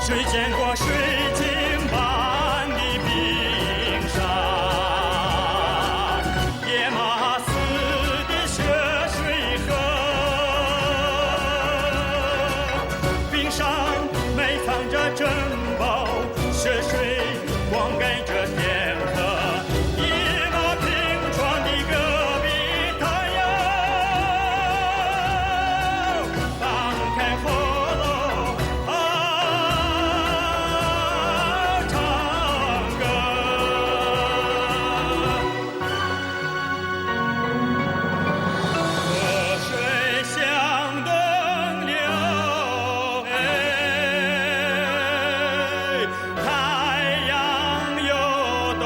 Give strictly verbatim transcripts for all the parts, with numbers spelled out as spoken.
水溅过水晶般的冰山，野马似的雪水河，冰山埋藏着珍宝，雪水灌溉着田。 太阳又东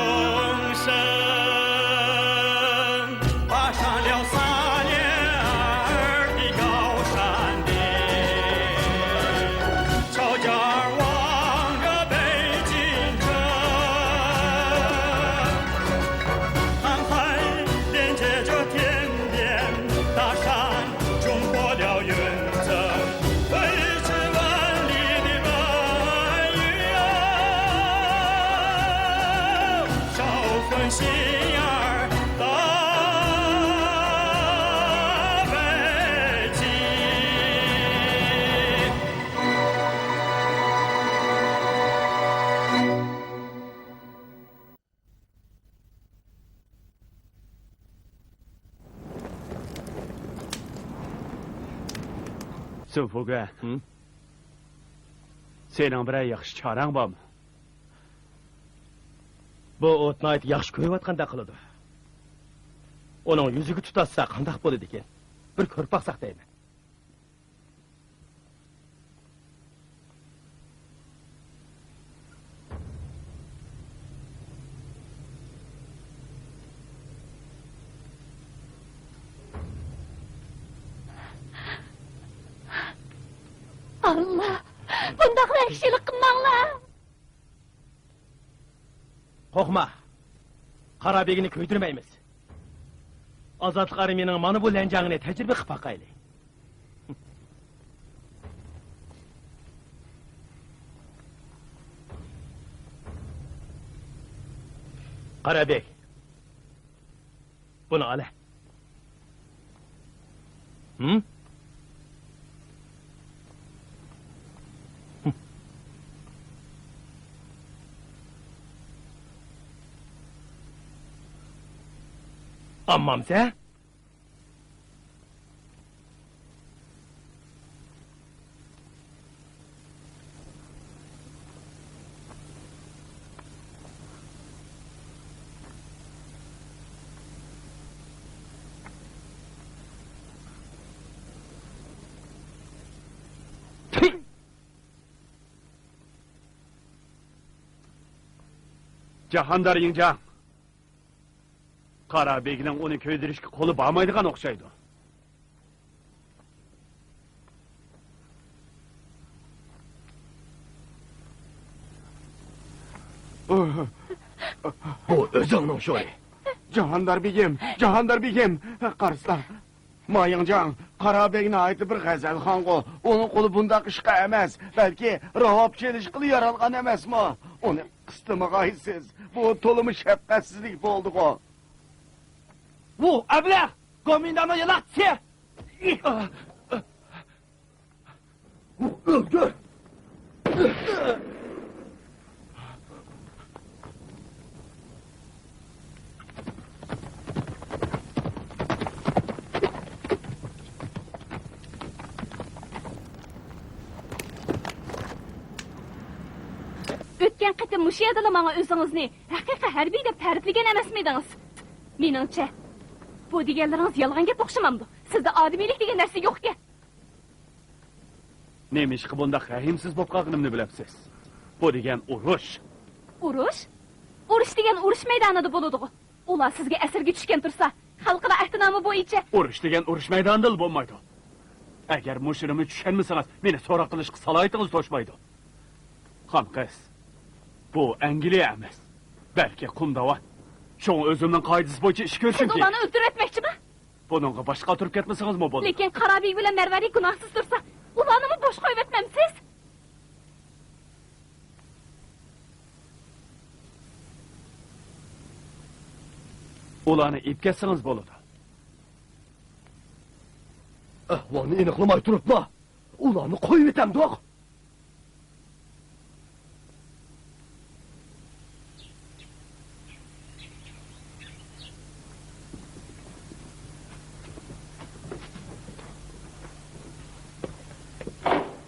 升，爬上了撒哈拉的高山顶，悄悄望着北京城，航海连接着天边大山。 冲破了云层，飞至万里的蓝雨啊，捎份信儿到北京。 سۈنفۇگۈەن، ھىم؟ سېنىڭ بىرەر ياخشى چارەڭ بارمۇ؟ بۇ ئوت ناھايىتى ياخشى كۆيۈۋاتقاندەك قىلىدۇ. ئۇنىڭ يۈزىگە تۇتاشسا قانداق بولىدىكىن؟ بىر كۆرۈپ باقساق دەيمەن. ئاللا، بۇنداق ۋەھشىيلىك قىلماڭلار! قورقما، قارا بېگىنى كۆيدۈرمەيمىز. ئازادلىق ئارمىيىنىڭ مانا بۇ لەنجاڭىنى تەجرىبە قىلىپ باقايلى. قارا بېگ، بۇنى ئالە. ھىم؟ ئالمامسەن؟ جاھاندار يىڭجاڭ، قارا بېگنىڭ ئۇنى كۆيدۈرۈشكە قولى بارمايدىغان ئوخشايدۇ. بۇ ئۆزۈڭنىڭ شورى. جاھاندار بېگىم، جاھاندار بېگىم، قارىسىلا. ما يىڭجاڭ، قارا بېگ ناھايىتى بىر غەزەلخانغۇ. ئۇنىڭ قولى بۇنداق ئىشقا ئەمەس، بەلكى راۋاب چېلىشقىلا يارالغان ئەمەسمۇ؟ ئۇنى قىستىمىغايسىز. بۇ تولىمۇ شەپقەتسىزلىك بولدىغۇ. ۋۇ ئەبلەخ! گومىنداڭنىڭ يالاقچىسى! ئۇ ئۆلتۈر! ئۆتكەن قېتىم مۇشۇ يەردىلا ماڭا ئۆزىڭىزنى ھەقىقىي ھەربىي دەپ تەرىپلىگەن ئەمەسمىدىڭىز؟ مېنىڭچە، بۇ دېگەنلىرىڭىز يالغان گەپ ئوخشىمامدۇ؟ سىزدە ئادىمىيلىك دېگەن نەرسە يوقكەن. نېمىشقا بۇنداق رەھىمسىز بولۇپ قالغىنىمنى بىلەمسىز؟ بۇ دېگەن ئۇرۇش. ئۇرۇش؟ ئۇرۇش دېگەن ئۇرۇش مەيدانىدا بولىدىغۇ. ئۇلار سىزگە ئەسىرگە چۈشكەن تۇرسا، خەلقئارا ئەھدىنامە بويىچە. ئۇرۇش دېگەن ئۇرۇش مەيدانىدىلا بولمايدۇ. ئەگەر مۇشۇنىمۇ چۈشەنمىسىڭىز، مېنى سوراق قىلىشقا سالاھىيىتىڭىز توشمايدۇ. خانقىز، بۇ ئەنگلىيە ئەمەس، بەلكى قۇم داۋان. شۇڭا ئۆزۈمنىڭ قائىدىسى بويىچە ئىش كۆرۈشۈم كېرەك. سىز ئۇلارنى ئۆلتۈرۈۋەتمەكچىمۇ؟ بۇنىڭغا باشقا ئاتۇرۇپ كەتمىسىڭىزمۇ بولىدۇ. لېكىن قارا بېگ بىلەن مەرۋەرى گۇناھسىز تۇرسا، ئۇلارنىمۇ بوش قويۇۋەتمەمسىز؟ ئۇلارنى ئېلىپ كەتسىڭىز بولىدۇ. ئەھۋالنى ئېنىقلىماي تۇرۇپلا ئۇلارنى قويۇۋېتەمدۇق؟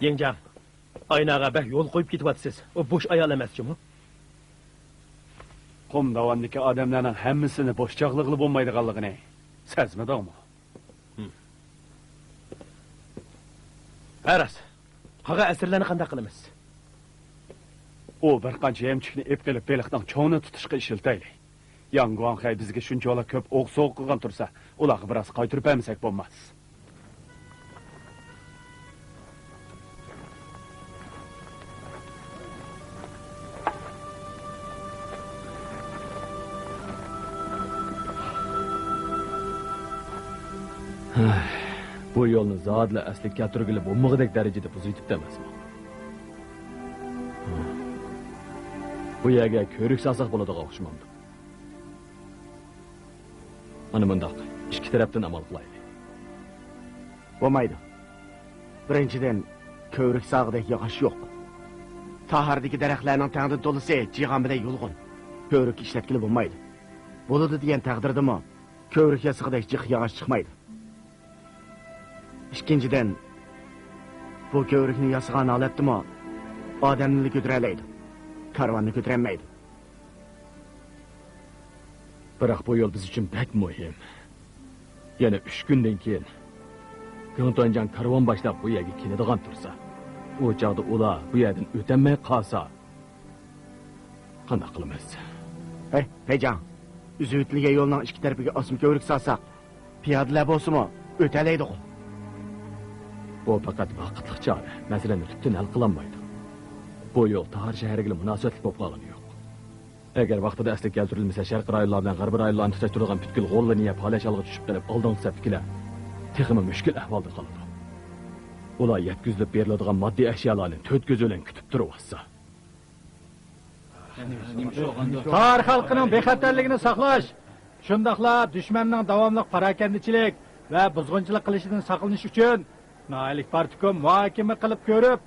يېڭجاڭ، ئايناغا بەك يول قويۇپ كېتىۋاتىسىز. ئۇ بوش ئايال ئەمەس جۇمۇ. قۇم داۋاندىكى ئادەملەرنىڭ ھەممىسىنى بوش چاغلىغىلى بولمايدىغانلىقىنى سەزمىدىڭمۇ؟ ھە راست. قالغان ئەسىرلەرنى قانداق قىلىمىز؟ ئۇ بىر قانچە يەمچۈكنى ئېلىپ قېلىپ، بېلىقنىڭ چوڭىنى تۇتۇشقا ئىشلىتەيلى. ياڭ گۇاڭخەي بىزگە شۇنچىۋالا كۆپ ئوق سوۋغا قىلغان تۇرسا، ئۇلارغا بىراز قايتۇرۇپ بەرمىسەك بولماس. بۇ يولنى زادىلا ئەسلىگە كەلتۈرگىلى بولمىغۇدەك دەرىجىدە بۇزۇۋېتىپتۇ ئەمەسمۇ؟ بۇ يەرگە كۆۋرۈك سالساق بولىدىغان ئوخشىمامدۇ؟ مانا مۇنداق، ئىككى تەرەپتىن ئامال قىلايلى. بولمايدۇ. بىرىنچىدىن، كۆۋرۈك سالغۇدەك ياغاچ يوق. تاھاردىكى دەرەخلەرنىڭ تەڭدىن تولىسى جىغان بىلەن يۇلغۇن. كۆۋرۈككە ئىشلەتكىلى بولمايدۇ. بولىدۇ دېگەن تەقدىردىمۇ، كۆۋرۈك ياسىغۇدەك جىق ياغاچ چىقمايدۇ. ئىككىنچىدىن، بۇ كۆۋرۈكنى ياسىغان ھالەتتىمۇ ئادەمنىلا كۆتۈرەلەيدۇ، كارۋاننى كۆتۈرەلمەيدۇ. بىراق بۇ يول بىز ئۈچۈن بەك مۇھىم. يەنە ئۈچ كۈندىن كېيىن گېڭتۇەنجاڭ كارۋان باشلاپ بۇ يەرگە كېلىدىغان تۇرسا، ئۇ چاغدا ئۇلار بۇ يەردىن ئۆتەلمەي قالسا، قانداق قىلىمىز؟ ھەي، پەيجاڭ، ئۈزۈۋېتىلگەن يولنىڭ ئىككى تەرىپىگە ئاسما كۆۋرۈك سالساق، پىيادىلەر بولسىمۇ ئۆتەلەيدىغۇ. بۇ پەقەت ۋاقىتلىق چارە، مەسىلىنى پۈتۈن ھەل قىلالمايدۇ. بۇ يول تاھار شەھىرىگىلا مۇناسىۋەتلىك بولۇپ قالغىنى يوق. ئەگەر ۋاقتىدا ئەسلىگە كەلتۈرۈلمىسە، شەرقىي رايونلار بىلەن غەربىي رايونلارنى تۇتاشتۇرىدىغان پۈتكۈل غوللىنىيە پالەچ ھالغا چۈشۈپ قېلىپ، ئالدىنقى سەپتىكىلەر تېخىمۇ مۈشكۈل ئەھۋالدا قالىدۇ. ئۇلار يەتكۈزۈلۈپ بېرىلىدىغان ماددىي ئەشيالارنى تۆت كۆزى بىلەن كۈتۈپ تۇرۇۋاتسا. تاھار خەلقىنىڭ بىخەتەرلىكىنى ساقلاش، شۇنداقلا دۈشمەننىڭ داۋاملىق پاراكەندىچىلىك ۋە بۇزغۇنچىلىق قىلىشىدىن ساقلىنىش ئۈچۈن ناھىيەلىك پارتكوم مۇھاكىمە قىلىپ كۆرۈپ،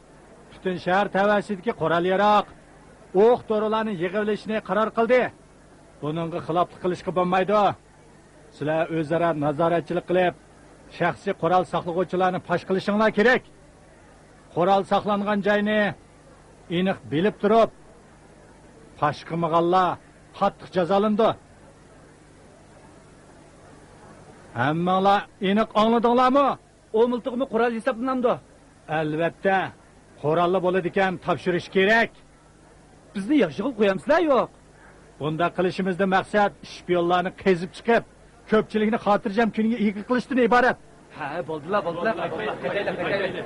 پۈتۈن شەھەر تەۋەسىدىكى قورال-ياراغ، ئوق-دورىلارنى يىغىۋېلىشنى قارار قىلدى. بۇنىڭغا خىلاپلىق قىلىشقا بولمايدۇ. سىلەر ئۆزئارا نازارەتچىلىك قىلىپ، شەخسىي قورال ساقلىغۇچىلارنى پاش قىلىشىڭلار كېرەك. قورال ساقلانغان جاينى ئېنىق بىلىپ تۇرۇپ، پاش قىلمىغانلار قاتتىق جازالىنىدۇ. ھەممىڭلار ئېنىق ئاڭلىدىڭلارمۇ؟ ئوق مىلتىقىمۇ قورال ھېسابلىنامدۇ؟ ئەلۋەتتە، قوراللا بولىدىكەن، تاپشۇرۇش كېرەك. بىزنى ياخشى قىلىپ قويامسىلەر يوق؟ بۇنداق قىلىشىمىزدىن مەقسەت شپىيونلارنى قېزىپ چىقىپ، كۆپچىلىكنى خاتىرجەم كۈنگە ئىگە قىلىشتىن ئىبارەت. ھە، بولدىلا، بولدىلا. قايتايلى، قايتايلى.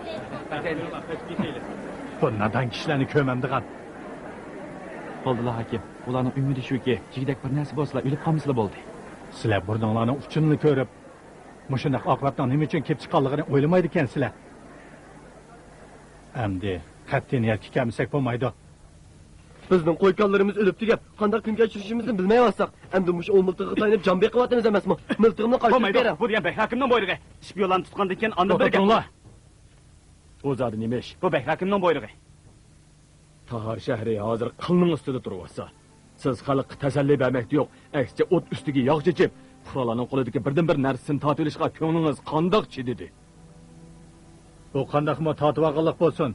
قايتايلى. بۇ نادان كىشىلەرنى كۆرمەمدىغان. بولدىلا، ھاكىم. ئۇلارنىڭ ئۈمىدى شۇكى، جىگدەك بىر نەرسە بولسىلا، ئۆلۈپ قالمىسىلا بولدى. سىلەر بۇرنۇڭلارنىڭ ئۇچىنىلا كۆرۈپ، مۇشۇنداق ئاقىۋەتنىڭ نېمە ئۈچۈن كېلىپ چىققانلىقىنى ئويلىمايدىكەنسىلەر. ئەمدى قەتئىي نىيەتكە كەلمىسەك بولمايدۇ. بىزنىڭ قوي-كانىلىرىمىز ئۆلۈپتۇ دەپ، قانداق كۈن كەچۈرۈشىمىزنى بىلمەيۋاتساق، ئەمدى مۇشۇ ئوق مىلتىقىغا تايىنىپ جان بېقىۋاتىمىز ئەمەسمۇ؟ مىلتىقىمنى قايتۇرۇپ بولمايدۇ، بېرىڭ. بۇ دېگەن بەگ ھاكىمنىڭ بۇيرۇقى. شپىيونلارنى تۇتقاندىن كېيىن ئاندىن بىر گەپ. توختاڭلار. بۇ زادى نېمە ئىش؟ بۇ بەگ ھاكىمنىڭ بۇيرۇقى. تاھار شەھىرى ھازىر قىلنىڭ ئۈستىدە تۇرۇۋاتسا، سىز خەلققە تەسەللى بەرمەكتە يوق، ئەكسىچە ئوت ئۈستىگە ياغ چېچىپ، پۇقرالارنىڭ قولىدىكى بىردىنبىر نەرسىسىنى تارتىۋېلىشقا كۆڭلىڭىز قانداق چىدىدى؟ بۇ قانداقمۇ تارتىۋالغانلىق بولسۇن؟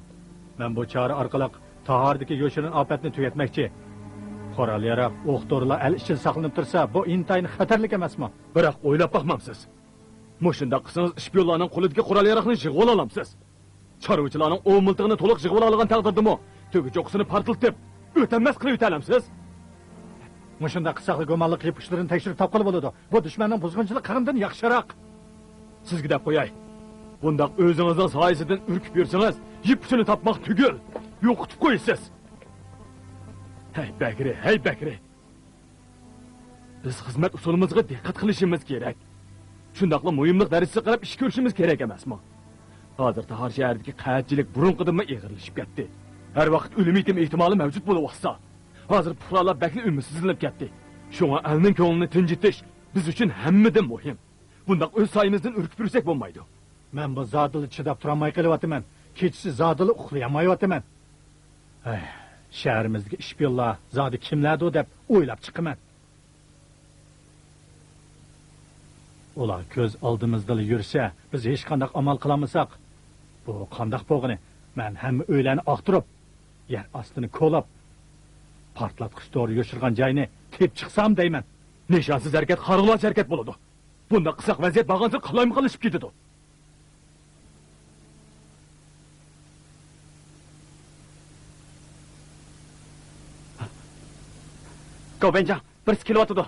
مەن بۇ چارە ئارقىلىق تاھاردىكى يوشۇرۇن ئاپەتنى تۈگەتمەكچى. قورال-ياراغ، ئوق-دورىلار ئەل ئىچىدە ساقلىنىپ تۇرسا، بۇ ئىنتايىن خەتەرلىك ئەمەسمۇ؟ بىراق ئويلاپ باقمامسىز؟ مۇشۇنداق قىلسىڭىز، شپىيونلارنىڭ قولىدىكى قورال-ياراغنى يىغىۋالالامسىز؟ چارۋىچىلارنىڭ ئوق مىلتىقىنى تولۇق يىغىۋالالىغان تەقدىردىمۇ، تۆگە چوققىسىنى پارتلىتىپ، ئۆتەلمەس قىلىۋېتەلەمسىز؟ مۇشۇنداق قىلساقلا گۇمانلىق يىپ ئۇچلىرىنى تەكشۈرۈپ تاپقىلى بولىدۇ. بۇ دۈشمەننىڭ بۇزغۇنچىلىق قىلغىنىدىن ياخشىراق. سىزگە دەپ قوياي. بۇنداق ئۆزىڭىزنىڭ سايىسىدىن ئۈركۈپ يۈرسىڭىز، يىپ ئۇچىنى تاپماق تۈگۈل، يوقىتىپ قويىسىز. ھەي بەكرى، ھەي بەكرى! بىز خىزمەت ئۇسۇلىمىزغا دىققەت قىلىشىمىز كېرەك. شۇنداقلا مۇھىملىق دەرىجىسىگە قاراپ ئىش كۆرۈشىمىز كېرەك ئەمەسمۇ؟ ھازىر تاھار شەھىرىدىكى قەھەتچىلىك بۇرۇنقىدىنمۇ ئېغىرلىشىپ كەتتى. ھەر ۋاقىت ئۆلۈم-يېتىم ئېھتىمالى مەۋجۇت بولۇۋاتسا، ھازىر پۇقرالار بەكلا ئۈمىدسىزلىنىپ كەتتى. شۇڭا ئەلنىڭ كۆڭلىنى تىنچىتىش، بىز ئۈچۈن ھەممىدىن مۇھىم. بۇنداق ئۆز سايىمىزدىن ئۈركۈپ يۈرسەك بولمايدۇ. مەن بۇ زادىلا چىداپ تۇرالماي قېلىۋاتىمەن. كېچىسى زادىلا ئۇخلىيالمايۋاتىمەن. ھەي، شەھىرىمىزدىكى ئىشپىيونلار زادى كىملەردۇ دەپ ئويلاپ چىقىمەن. ئۇلار كۆز ئالدىمىزدىلا يۈرسە، بىز ھېچقانداق ئامال قىلالمىساق، بۇ قانداق بولغىنى؟ مەن ھەممە ئۆيلەرنى ئاختۇرۇپ، يەر ئاستىنى كولاپ، پارتلاتقۇچ دورا يوشۇرغان جاينى تېپىپ چىقسام دەيمەن. نىشانسىز ھەرىكەت قارىغۇلارچە ھەرىكەت بولىدۇ. بۇنداق قىلساق، ۋەزىيەت بارغانسېرى قالايمىقانلىشىپ كېتىدۇ. گاۋبەنجاڭ، بىرسى كېلىۋاتىدۇ.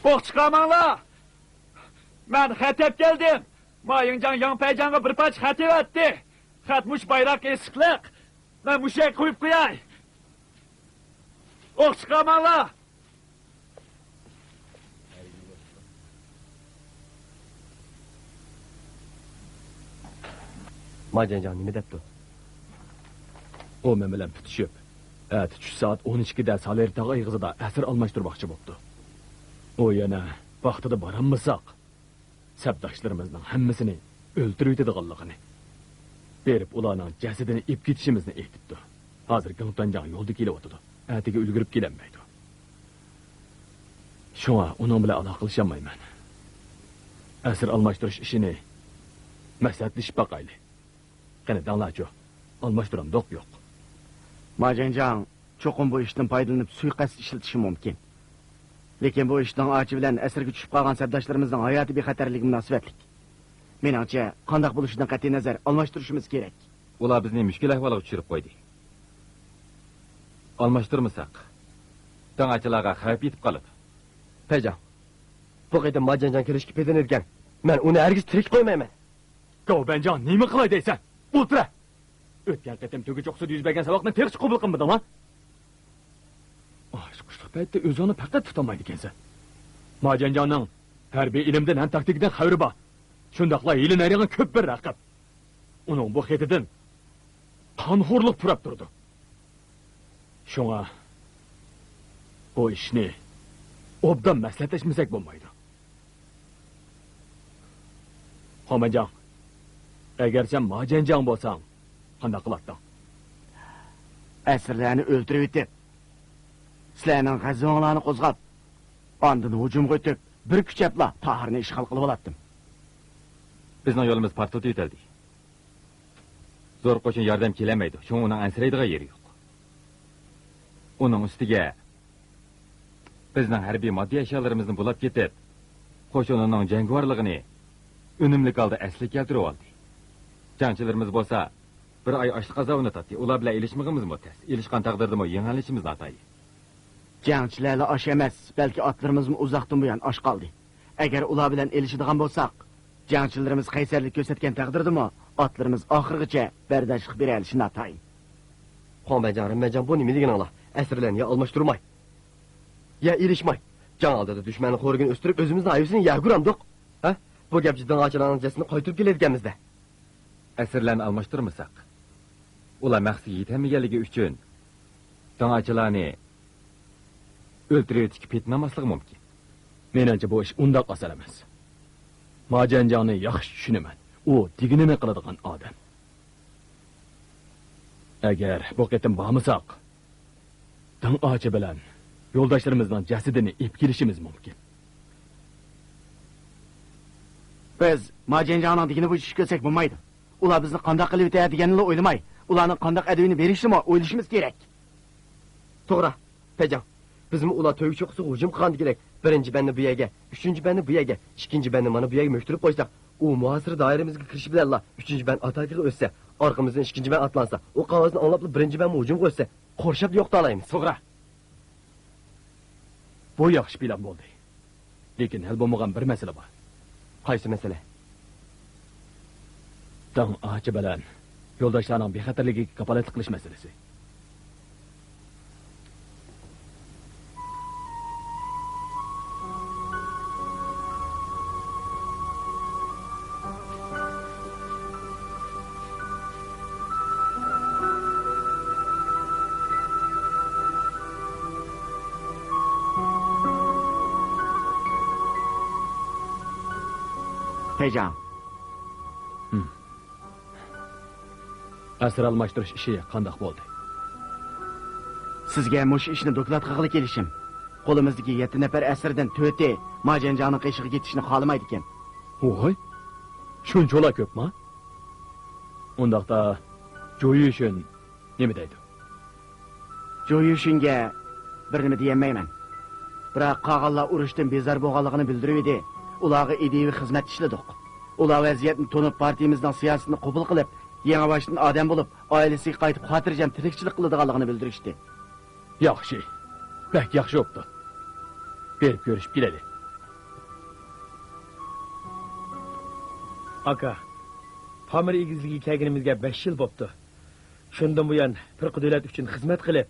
ئوق چىقارماڭلار! مەن خەت ئەپ كەلدىم. ما يىڭجاڭ ياڭ پەيجاڭغا بىر پارچە خەت ئەۋەتتى. خەت مۇشۇ بايراق ئېسىقلىق. مەن مۇشۇ يەرگە قويۇپ قوياي. ئوق چىقارماڭلار! ما جەنجاڭ نېمە دەپتۇ؟ ئۇ مەن بىلەن پۈتۈشۈپ، ئەتە چۈش سائەت ئون ئىككىدە سالېرى تاغ ئېغىزىدا ئەسىر ئالماشتۇرماقچى بوپتۇ. ئۇ يەنە ۋاقتىدا بارالمىساق، سەپداشلىرىمىزنىڭ ھەممىسىنى ئۆلتۈرۈۋېتىدىغانلىقىنى، بېرىپ ئۇلارنىڭ جەسىتىنى ئېلىپ كېتىشىمىزنى ئېيتىپتۇ. ھازىر گېڭتۇەنجاڭ يولدا كېلىۋاتىدۇ. ئەتىگە ئۈلگۈرۈپ كېلەلمەيدۇ. شۇڭا ئۇنىڭ بىلەن ئالاقىلىشالمايمەن. ئەسىر ئالماشتۇرۇش ئىشىنى مەسلىھەتلىشىپ باقايلى. قېنى دەڭلارچۇ، ئالماشتۇرامدۇق يوق؟ ما جەنجاڭ چوقۇم بۇ ئىشتىن پايدىلىنىپ سۇيىقەست ئىشلىتىشى مۇمكىن. لېكىن بۇ ئىش داڭ ئاچا بىلەن ئەسىرگە چۈشۈپ قالغان سەپداشلىرىمىزنىڭ ھاياتى بىخەتەرلىكى مۇناسىۋەتلىك. مېنىڭچە، قانداق بولۇشىدىن قەتئىينەزەر، ئالماشتۇرۇشىمىز كېرەك. ئۇلار بىزنى مۈشكۈل ئەھۋالغا چۈشۈرۈپ قويدى. ئالماشتۇرمىساق، داڭ ئاچىلارغا خەۋپ يېتىپ قالىدۇ. پەيجاڭ، بۇ قېتىم ما جەنجاڭ كىرىشكە پېتىنىدىكەن. مەن ئۇنى ھەرگىز تىرىك قويمايمەن. گاۋبەنجاڭ، نېمە قىلاي دەيسەن؟ ئولتۇرە! ئۆتكەن قېتىم تۆگە چوققىسىدا يۈز بەرگەن ساۋاقنى تېخىچە قوبۇل قىلمىدىڭما؟ ئاچقۇچلۇق پەيتتە ئۆزۈڭنى پەقەت تۇتالمايدىكەنسەن. ما جەنجاڭنىڭ ھەربىي ئىلىمدىن ھەم تاكتىكىدىن خەۋىرى بار. شۇنداقلا ھىيلە-نەيرىڭى كۆپ بىر رەقىب. ئۇنىڭ بۇ خېتىدىن قانخورلۇق پۇراپ تۇرىدۇ. شۇڭا بۇ ئىشنى ئوبدان مەسلىھەتلەشمىسەك بولمايدۇ. خۇاڭبەنجاڭ، ئەگەر سەن ما جەنجاڭ بولساڭ، قانداق قىلاتتىڭ؟ ئەسىرلەرنى ئۆلتۈرۈۋېتىپ، سىلەرنىڭ غەزىپىڭلارنى قوزغاپ، ئاندىن ھۇجۇمغا ئۆتۈپ، بىر كۈچەپلا تاھىرنى ئىشغال قىلىۋالاتتىم. بىزنىڭ يولىمىز پارتلىتىۋېتىلدى. زور قوشۇن ياردەم كېلەلمەيدۇ، شۇڭا ئۇنىڭ ئەنسىرەيدىغان يېرى يوق. ئۇنىڭ ئۈستىگە بىزنىڭ ھەربىي ماددىي ئەشيالىرىمىزنى بۇلاپ كېتىپ، قوشۇنىنىڭ جەڭگىۋارلىقىنى ئۈنۈملۈك ھالدا ئەسلىگە كەلتۈرۈۋالدى. جەڭچىلىرىمىز بولسا بىر ئاي ئاچلىق ئازابىنى تارتتى. ئۇلار بىلەن ئېلىشمىغىنىمىزمۇ تەس. ئېلىشقان تەقدىردىمۇ يېڭىلىشىمىز ناتايىن. جەڭچىلەرلا ئاش ئەمەس، بەلكى ئاتلىرىمىزمۇ ئۇزاقتىن بۇيان ئاچ قالدى. ئەگەر ئۇلار بىلەن ئېلىشىدىغان بولساق، جەڭچىلىرىمىز قەيسەرلىك كۆرسەتكەن تەقدىردىمۇ، ئاتلىرىمىز ئاخىرغىچە بەرداشلىق بېرەلىشى ناتايىن. خۇاڭبەنجاڭ، رېنبەنجاڭ، بۇ نېمە دېگىنىڭلار؟ ئەسىرلەرنى يا ئالماشتۇرماي، يا ئېلىشماي، جەڭ ئالدىدا دۈشمەننىڭ خورىكىنى ئۆستۈرۈپ، ئۆزىمىزنىڭ ھايۋىسىنى يەگە ئۇرامدۇق؟ ھە؟ بۇ گەپچە داڭ ئاچىلارنىڭ جەسىتىنى قايتۇرۇپ كېلىدىكەنمىز-دە. ئەسىرلەرنى ئالماشتۇرمىساق، ئۇلار مەقسىتىگە يېتەلمىگەنلىكى ئۈچۈن داڭ ئاچىلارنى ئۆلتۈرۈۋېتىشكە پېتىنالماسلىقى مۇمكىن. مېنىڭچە، بۇ ئىش ئۇنداق ئاسان ئەمەس. ما جەنجاڭنى ياخشى چۈشىنىمەن. ئۇ دېگىنىنى قىلىدىغان ئادەم. ئەگەر بۇ قېتىم بارمىساق، داڭ ئاچا بىلەن يولداشلىرىمىزنىڭ جەسىتىنى ئېلىپ كېلىشىمىز مۇمكىن. بىز ما جەنجاڭنىڭ دېگىنى بويىچە ئىش كۆرسەك بولمايدۇ. ئۇلار بىزنى قانداق قىلىۋېتەر دېگەننىلا ئويلىماي، ئۇلارنىڭ قانداق ئەدىپىنى بېرىشنىمۇ ئويلىشىمىز كېرەك. توغرا، پەيجاڭ. بىزمۇ ئۇلار تۆگە چوققىسىغا ھۇجۇم قىلغاندىكىدەك، بىرىنچى بەندنى بۇ يەرگە، ئۈچىنچى بەندنى بۇ يەرگە، ئىككىنچى بەندنى مانا بۇ يەرگە مۆكتۈرۈپ قويساق، ئۇ مۇھاسىرە دائىرىمىزگە كىرىشى بىلەنلا ئۈچىنچى بەند ئاتاكىغا ئۆتسە، ئارقىمىزدىن ئىككىنچى بەند ئاتلانسا، ئۇ ئاۋازنى ئاڭلاپلا بىرىنچى بەندمۇ ھۇجۇمغا ئۆتسە، قورشاپلا يوقىتالايمىز. توغرا. بۇ ياخشى پىلان بولدى. لېكىن ھەل بولمىغان بىر مەسىلە بار. قايسى مەسىلە؟ داڭ ئاچا بىلەن يولداشلارنىڭ بىخەتەرلىكىگە كاپالەتلىك قىلىش مەسىلىسى. جاڭ. ھىم. ئەسىر ئالماشتۇرۇش ئىشى قانداق بولدى؟ سىزگە مۇشۇ ئىشنى دوكلات قىلغىلى كېلىشىم. قولىمىزدىكى يەتتە نەپەر ئەسىردىن تۆتى ماجەنجاڭنىڭ قېشىغا كېتىشنى خالىمايدىكەن. ۋاي، شۇنچىلا كۆپما؟ ئۇنداقتا، جۇيۈشۈن نېمە دەيدۇ؟ جۇيۈشۈنگە بىر نېمە دېيەلمەيمەن. بىراق قالغانلار ئۇرۇشتىن بىزار بولغانلىقىنى بىلدۈرۈۋىدى. ئۇلارغا ئىدىيىۋى خىزمەت ئىشلىدۇق. ئۇلار ۋەزىيەتنى تونۇپ، پارتىيىمىزنىڭ سىياسىتىنى قوبۇل قىلىپ، يېڭىباشتىن ئادەم بولۇپ، ئائىلىسىگە قايتىپ خاتىرجەم تىرىكچىلىك قىلىدىغانلىقىنى بىلدۈرۈشتى. ياخشى. بەك ياخشى بوپتۇ. بېرىپ كۆرۈشۈپ كېلەيلى. ئاكا، پامىر ئېگىزلىكىگە كەلگىنىمىزگە بەش يىل بوپتۇ. شۇندىن بۇيان پىرقە دۆلەت ئۈچۈن خىزمەت قىلىپ،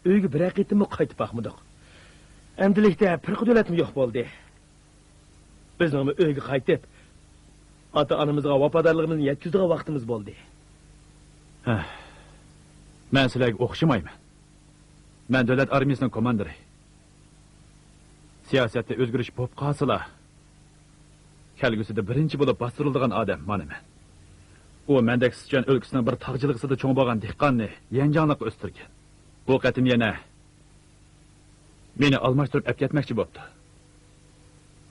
ئۆيگە بىرەر قېتىممۇ قايتىپ باقمىدۇق. ئەمدىلىكتە پىرقە دۆلەتمۇ يوق بولدى. بىزنىڭمۇ ئۆيگە قايتىپ، ئاتا-ئانىمىزغا ۋاپادارلىقىمىزنى يەتكۈزىدىغان ۋاقتىمىز بولدى. ھە. مەن سىلەرگە ئوخشىمايمەن. مەن دۆلەت ئارمىيىسىنىڭ كوماندىرى. سىياسەتتە ئۆزگىرىش بولۇپ قالسىلا، كەلگۈسىدە بىرىنچى بولۇپ باستۇرۇلىدىغان ئادەم مانا مەن. ئۇ مەندەك سىچۈەن ئۆلكىسىنىڭ بىر تاغ جىلغىسىدا چوڭ بولغان دېھقاننى يەنجاڭلىققا ئۆستۈرگەن. بۇ قېتىم يەنە مېنى ئالماشتۇرۇپ ئەپ كەتمەكچى بوپتۇ.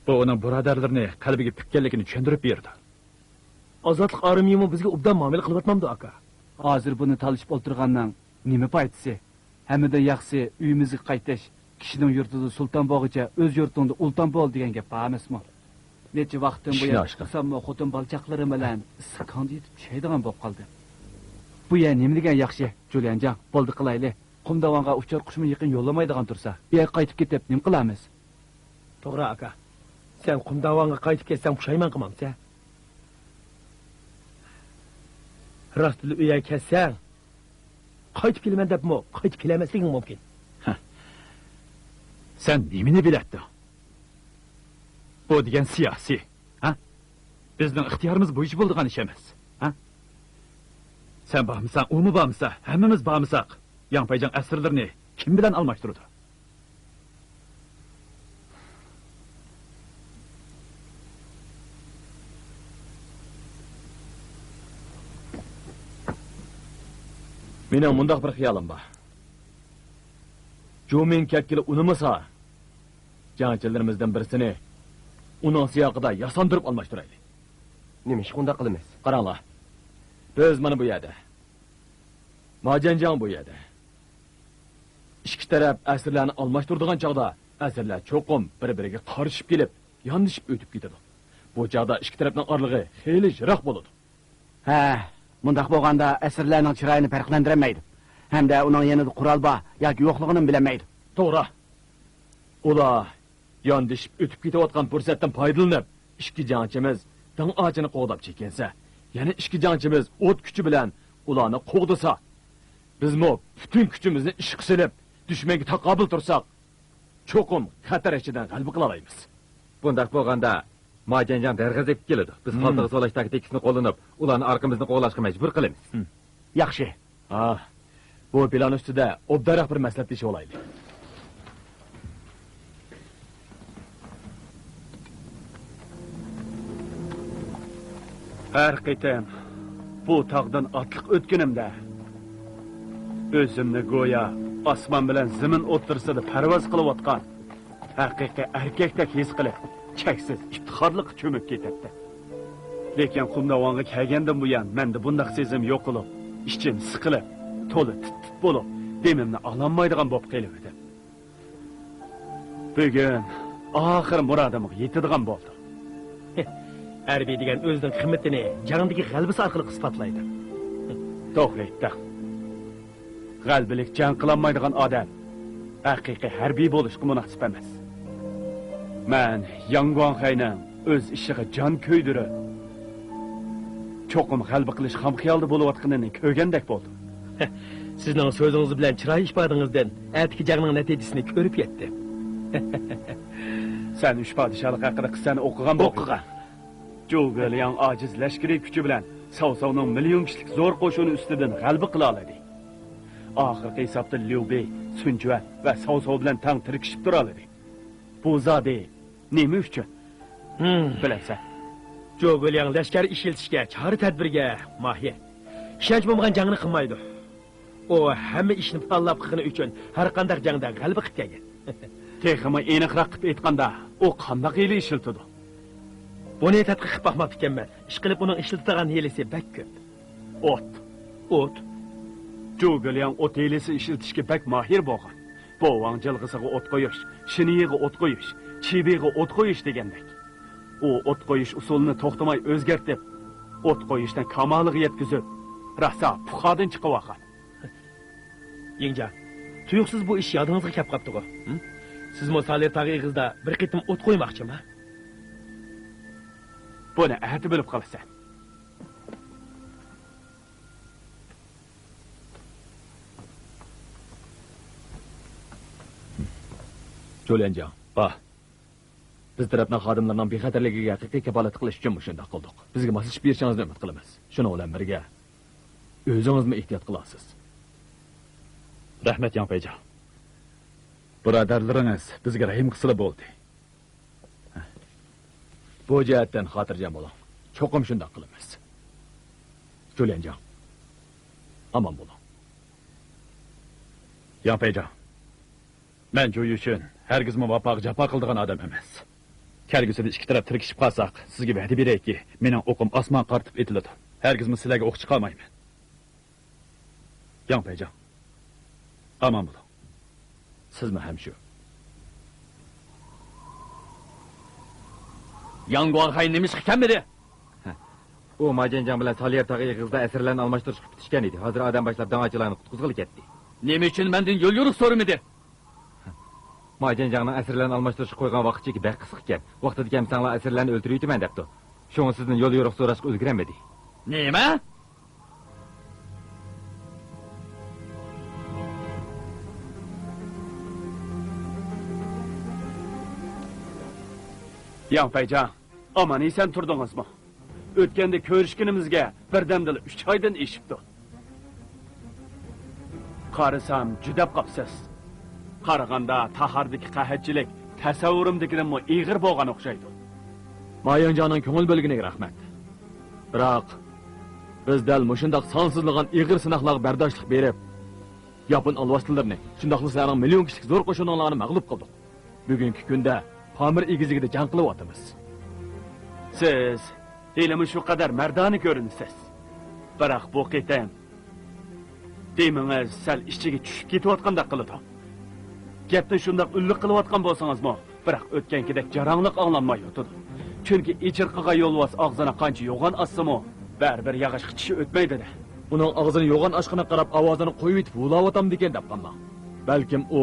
بۇ ئۇنىڭ بۇرادەرلىرىنى قەلبىگە پۈككەنلىكىنى چۈشەندۈرۈپ بېرىدۇ. ئازادلىق ئارمىيىمۇ بىزگە ئوبدان مۇئامىلە قىلىۋاتمامدۇ، ئاكا؟ ھازىر بۇنى تالىشىپ ئولتۇرغاننىڭ نېمە پايدىسى؟ ھەممىدىن ياخشىسى ئۆيىمىزگە قايتىش، «كىشىنىڭ يۇرتىدا سۇلتان بولغۇچە ئۆز يۇرتۇڭدا ئۇلتان بول» دېگەن گەپ بار ئەمەسمۇ؟ نەچچە ۋاقىتتىن بۇيان ئىشنى ئاشقان. ئۇخلاممۇ خوتۇن بالا چاقىلىرىم بىلەن ئىسسىق كاڭدا يېتىپ چۈشەيدىغان بولۇپ قالدىم. بۇ يەر نېمە دېگەن ياخشى، جۇليەنجاڭ، بولدى قىلايلى. قۇمداۋانغا ئۇچار قۇشمۇ يېقىن يوللىمايدىغان تۇرسا، بۇ يەرگە قايتىپ كېتىپ نېمە قىلارمىز؟ توغرا، ئاكا. سەن قۇمداۋانغا قايتىپ كەتسەڭ پۇشايمان قىلمامسەن؟ راستلا ئۆيگە كەتسەڭ، قايتىپ كېلىمەن دەپمۇ قايتىپ كېلەلمەسلىكىڭ مۇمكىن. ھە. سەن نېمىنى بىلەتتىڭ؟ بۇ دېگەن سىياسىي، ھە؟ بىزنىڭ ئىختىيارىمىز بويىچە بولىدىغان ئىش ئەمەس، ھە؟ سەن بارمىساڭ، ئۇمۇ بارمىسا، ھەممىمىز بارمىساق، ياڭپەيجاڭ ئەسىرلىرىنى كىم بىلەن ئالماشتۇرىدۇ؟ مېنىڭ مۇنداق بىر خىيالىم بار. جۇمىڭ كەتكىلى ئۇنىمىسا، جەڭچىلىرىمىزدىن بىرسىنى ئۇنىڭ سىياقىدا ياساندۇرۇپ ئالماشتۇرايلى. نېمىشقا ئۇنداق قىلىمىز؟ قاراڭلار، بىز مانا بۇ يەردە، ماجەنجاڭ بۇ يەردە. ئىككى تەرەپ ئەسىرلەرنى ئالماشتۇرىدىغان چاغدا، ئەسىرلەر چوقۇم بىر-بىرىگە قارىشىپ كېلىپ، ياندىشىپ ئۆتۈپ كېتىدۇ. بۇ چاغدا ئىككى تەرەپنىڭ ئارىلىقى خېلى يىراق بولىدۇ. ھە، مۇنداق بولغاندا ئەسىرلەرنىڭ چىرايىنى پەرقلەندۈرەلمەيدۇ. ھەمدە ئۇنىڭ يېنىدا قورال بار ياكى يوقلۇقىنىمۇ بىلەلمەيدۇ. توغرا. ئۇلار ياندىشىپ ئۆتۈپ كېتىۋاتقان پۇرسەتتىن پايدىلىنىپ، ئىككى جەڭچىمىز دىڭ ئاچىنى قوغداپ چېكىنسە، يەنە ئىككى جەڭچىمىز ئوت كۈچى بىلەن ئۇلارنى قوغدىسا، بىزمۇ پۈتۈن كۈچىمىزنى ئىشقا سېلىپ، دۈشمەنگە تاقابىل تۇرساق، چوقۇم خەتەر ئىچىدىن غەلىبە قىلالايمىز. بۇنداق بولغاندا، ماجەنجاڭ دەرغەزەپكە كېلىدۇ. بىز ھىم. قالتىغا سولاش تاكتىكىسىنى قوللىنىپ، ئۇلارنى ئارقىمىزدىن قوغلاشقا مەجبۇر قىلىمىز. ھىم. ياخشى. ھا، بۇ پىلان ئۈستىدە ئوبدانراق بىر مەسلىھەتلىشىۋالايلى. ھەر قېتىم بۇ تاغدىن ئاتلىق ئۆتكىنىمدە، ئۆزۈمنى گويا ئاسمان بىلەن زېمىن ئوتتۇرىسىدا پەرۋاز قىلىۋاتقان ھەقىقىي ئەركەكتەك ھېس قىلىپ، چەكسىز ئىپتىخارلىققا چۆمۈپ كېتەتتىم. لېكىن قۇمداۋانغا كەلگەندىن بۇيان مەندە بۇنداق سېزىم يوقىلىپ، ئىچىم سىقىلىپ، تولا تىت-تىت بولۇپ، دېمىمنى ئالالمايدىغان بولۇپ قېلىۋىدىم. بۈگۈن ئاخىر مۇرادىمغا يېتىدىغان بولدۇم. ھەربىي دېگەن ئۆزىنىڭ قىممىتىنى جەڭدىكى غەلىبىسى ئارقىلىق ئىسپاتلايدۇ. توغرا ئېيتتىڭ. غەلىبىلىك جەڭ قىلالمايدىغان ئادەم ھەقىقىي ھەربىي بولۇشقا مۇناسىپ ئەمەس. مەن ياڭ گۇاڭخەينىڭ ئۆز ئىشىغا جان كۆيدۈرۈپ، چوقۇم غەلىبە قىلىش خام خىيالىدا بولۇۋاتقىنىنى كۆرگەندەك بولدۇم. سىزنىڭ سۆزىڭىز بىلەن چىراي ئىپادىڭىزدىن ئەتىكى جەڭنىڭ نەتىجىسىنى كۆرۈپ يەتتىم. سەن ئۈچ پادىشاھلىق ھەققىدە قىسسەنى ئوقۇغان بولدۇڭ. ئوقۇغان. جۇ گېلياڭ ئاجىز لەشكىرىي كۈچى بىلەن ساۋساۋنىڭ مىليون كىشىلىك زور قوشۇنى ئۈستىدىن غەلىبە قىلالىدى. ئاخىرقى ھېسابتا ليۇ بېي، سۈن جۈەن ۋە ساۋساۋ بىلەن تەڭ تىركىشىپ تۇرالىدى. بۇ زادى نېمە ئۈچۈن؟ ھىم. بىلەمسەن؟ جۇ گۇلياڭ لەشكەر ئىشلىتىشكە، چارە-تەدبىرگە ماھىر. ئىشەنچ بولمىغان جەڭنى قىلمايدۇ. ئۇ ھەممە ئىشنى پىلانلاپ قىلغىنى ئۈچۈن ھەرقانداق جەڭدە غەلىبە قىلىپ كەلگەن. تېخىمۇ ئېنىقراق قىلىپ ئېيتقاندا، ئۇ قانداق ھىيلە ئىشلىتىدۇ؟ بۇنى تەتقىق قىلىپ باقماپتىكەنمەن. ئىشقىلىپ، ئۇنىڭ ئىشلىتىدىغان ھىيلىسى بەك كۆپ. ئوت. ئوت؟ جۇ گېلياڭ ئوت ھىيلىسى ئىشلىتىشكە بەك ماھىر بولغان. بوۋاڭ جىلغىسىغا ئوت قويۇش، شىنيىغا ئوت قويۇش، چىبىغا ئوت قويۇش دېگەندەك. ئۇ ئوت قويۇش ئۇسۇلىنى توختىماي ئۆزگەرتىپ، ئوت قويۇشنى كامالىغا يەتكۈزۈپ، راسا پۇخادىن چىقىۋالغان. يىڭجياڭ، تۇيۇقسىز بۇ ئىش يادىڭىزغا كەپ قاپتىغۇ؟ ھىم؟ سىزمۇ سالىر تاغ ئېغىزىدا بىر قېتىم ئوت قويماقچىما؟ بۇنى ئەتە بىلىپ قالىسەن. جۇليەنجياڭ. با. بىز تەرەپنىڭ خادىملىرىنىڭ بىخەتەرلىكىگە ھەقىقىي كاپالەتلىك قىلىش ئۈچۈن مۇشۇنداق قىلدۇق. بىزگە ماسلىشىپ بېرىشىڭىزنى ئۈمىد قىلىمىز. شۇنىڭ بىلەن بىرگە، ئۆزىڭىزمۇ ئېھتىيات قىلارسىز. رەھمەت، ياڭ پەيجاڭ. بۇرادەرلىرىڭىز بىزگە رەھىم قىلسىلا بولدى. بۇ جەھەتتىن خاتىرجەم بولۇڭ. چوقۇم شۇنداق قىلىمىز. جۇليەنجياڭ، ئامان بولۇڭ. ياڭ پەيجاڭ، مەن جۇ يۈچۈن ھەرگىزمۇ ۋاپاغا جاپا قىلىدىغان ئادەم ئەمەس. كەلگۈسىدە ئىككى تەرەپ تىركىشىپ قالساق، سىزگە ۋەدە بېرەيكى، مېنىڭ ئوقۇم ئاسمانغا قارىتىپ ئېتىلىدۇ. ھەرگىزمۇ سىلەرگە ئوق چىقارمايمەن. ياڭ پەيجاڭ، ئامان بولۇڭ. سىزمۇ ھەم شۇ. ياڭ گۇاڭخەي نېمىشقا كەلمىدى؟ ھە. ئۇ ماجيەنجاڭ بىلەن ساليەر تاغ ئېغىزىدا ئەسىرلەرنى ئالماشتۇرۇشقا پۈتۈشكەن ئىدى. ھازىر ئادەم باشلاپ داڭ ئاچىلارنى قۇتقۇزغىلى كەتتى. نېمە ئۈچۈن مەندىن يول يورۇق سورىمىدى؟ ماجيەنجاڭنىڭ ئەسىرلەرنى ئالماشتۇرۇشقا قويغان ۋاقىت چېكى بەك قىسقىكەن. ۋاقتىدا كەلمىسەڭلار ئەسىرلەرنى ئۆلتۈرۈۋېتىمەن دەپتۇ. شۇڭا سىزدىن يول يورۇق سوراشقا ئۈلگۈرەلمىدى. نېمە؟ ياڭ پەيجاڭ، ئامان ئېسەن تۇردىڭىزمۇ؟ ئۆتكەندە كۆرۈشكىنىمىزگە بىردەمدىلا ئۈچ ئايدىن ئېشىپتۇ. قارىسام، جۈدەپ قاپسىز. قارىغاندا، تاھاردىكى قەھەتچىلىك تەسەۋۋۇرۇمدىكىدىنمۇ ئېغىر بولغان ئوخشايدۇ. ماياڭجانىڭ كۆڭۈل بۆلگىنىگە رەھمەت. بىراق، بىز دەل مۇشۇنداق سانسىزلىغان ئېغىر سىناقلارغا بەرداشلىق بېرىپ، ياپون ئالۋاستىلىرىنى، شۇنداقلا سىلەرنىڭ مىليون كىشىلىك زور قوشۇنۇڭلارنى مەغلۇپ قىلدۇق. بۈگۈنكى كۈندە پامىر ئېگىزلىكىدە جەڭ قىلىۋاتىمىز. سىز ھېلىمۇ شۇ قەدەر مەردانە كۆرۈنىسىز. بىراق بۇ قېتىم دېمىڭىز سەل ئىچىگە چۈشۈپ كېتىۋاتقاندەك قىلىدۇ. گەپنى شۇنداق ئۈنلۈك قىلىۋاتقان بولسىڭىزمۇ، بىراق ئۆتكەنكىدەك جاراڭلىق ئاڭلانمايۋاتىدۇ. چۈنكى ئېچىرقىغا يولۋاس ئاغزىنى قانچە يوغان ئاچسىمۇ، بەرىبىر ياغاچقا چىشى ئۆتمەيدۇ-دە. ئۇنىڭ ئاغزىنى يوغان ئاچقىنىغا قاراپ ئاۋازىنى قويۇۋېتىپ ھۇۋلاۋاتامدىكىن دەپ قالماڭ. بەلكىم ئۇ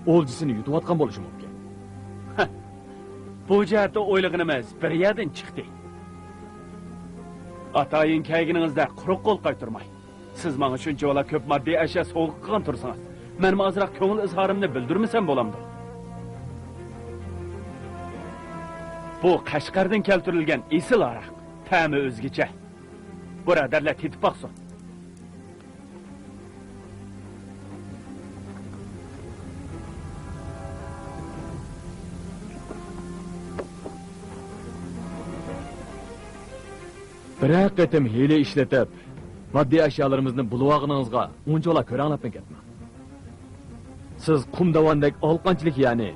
ئولجىسىنى يۇتۇۋاتقان بولۇشى مۇمكىن. بۇ جەھەتتە ئويلىغىنىمىز بىر يەردىن چىقتى. ئاتايىن كەلگىنىڭىزدە قۇرۇق قول قايتۇرماي. سىز ماڭا شۇنچىۋالا كۆپ ماددىي ئەشيا سوۋغا قىلغان تۇرسىڭىز، مەنمۇ ئازراق كۆڭۈل ئىزھارىمنى بىلدۈرمىسەم بولامدۇ؟ بۇ قەشقەردىن كەلتۈرۈلگەن ئېسىل ھاراق، تەمى ئۆزگىچە. بۇرادەرلەر تېتىپ باقسۇن. بىرەر قېتىم ھىيلە ئىشلىتىپ، ماددىي ئەشيالىرىمىزنى بۇلىۋالغىنىڭىزغا ئۇنچىۋالا كۆرەڭلەپمۇ كەتمەڭ. سىز قۇم داۋاندەك ئالىقانچىلىك يەرنى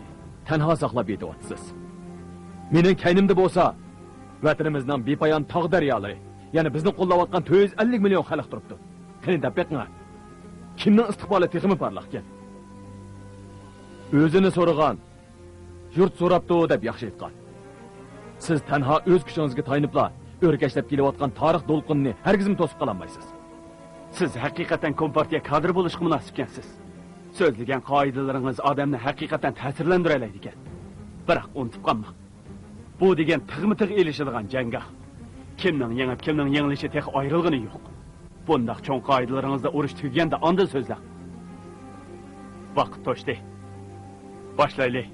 تەنھا ساقلاپ يېتىۋاتىسىز. مېنىڭ كەينىمدە بولسا، ۋەتىنىمىزنىڭ بىپايان تاغ دەريالىرى، يەنە بىزنى قوللاۋاتقان تۆت يۈز ئەللىك مىليون خەلق تۇرۇپتۇ. قېنى دەپ بېقىڭە، كىمنىڭ ئىستىقبالى تېخىمۇ پارلاقكەن؟ ئۆزىنى سورىغان، يۇرت سوراپتۇ دەپ ياخشى ئېيتقان. سىز تەنھا ئۆز كۈچىڭىزگە تايىنىپلا ئۆركەشلەپ كېلىۋاتقان تارىخ دولقۇنىنى ھەرگىزمۇ توسۇپ قالالمايسىز. سىز ھەقىقەتەن كومپارتىيە كادىرى بولۇشقا مۇناسىپكەنسىز. سۆزلىگەن قائىدىلىرىڭىز ئادەمنى ھەقىقەتەن تەسىرلەندۈرەلەيدىكەن. بىراق ئۇنتۇپ قالماڭ. بۇ دېگەن تىغمۇ تىغ ئېلىشىدىغان جەڭگاھ. كىمنىڭ يېڭىپ، كىمنىڭ يېڭىلىشى تېخى ئايرىلغىنى يوق. بۇنداق چوڭ قائىدىلىرىڭىزدا ئۇرۇش تۈگىگەندە ئاندىن سۆزلەڭ. ۋاقىت توشتى. باشلايلى.